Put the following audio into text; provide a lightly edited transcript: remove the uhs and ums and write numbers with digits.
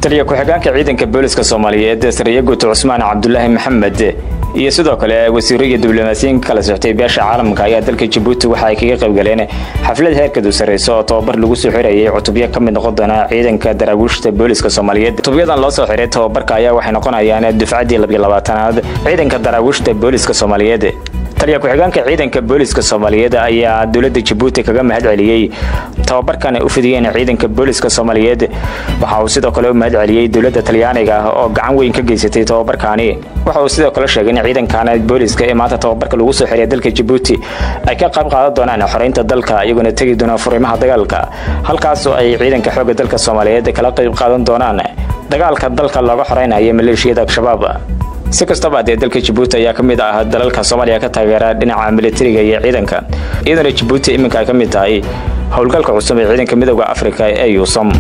Taliya ku-xigeenka ciidanka booliska Soomaaliyeed Sariye Guuto Cusmaan Cabdulaahi Maxamed iyo sidoo kale wasiiro iyo diblomaasiyiin kala soctay beesha caalamka ayaa dalka Jabuuti waxa ay kaga qayb galeen xaflad heerkeedu sarreyso oo tababar lagu soo xirayay cutubyo ka mid noqon doona ciidanka daraawiishta booliska Soomaaliyeed. Cutubyadan loo soo xiray tababarka ayaa waxay noqonayaan dufcaddii 22aad ciidanka daraawiishta booliska Soomaaliyeed. Taliya ku-xigeenka ciidanka booliska Soomaaliyeed ayaa dowladda Jabuuti kaga mahad celiyey tababarkan ay u fidiyeen ciidanka booliska Soomaaliyeed. Waxa uu sidoo kale u mahad celiyey dowladda Talyaaniga oo gacan weyn ka geysatay tababarkaani. Waxa uu sidoo kale sheegay in ciidankan booliska ee maanta tababarka lagu soo xiray dalka Jabuuti ay ka qayb qaadan doonaan xoreynta dalka, iyaguna tegi doonaan furimaha dagaalka, halkaas oo ay ciidanka xoogga dalka Soomaaliyeed kala qayb qaadan doonaan dagaalka dalka looga xoreynayo maleeshiyada Al-Shabaab. Si kastaba dee, dalka Jabuuti ayaa ka mid ah dalalka Soomaaliya ka taageera dhinaca militariga iyo ciidanka, iyadoona Jabuuti iminka ay ka mid tahay howlgalka cusub ee ciidanka Midowda Afrika ee EUSOM.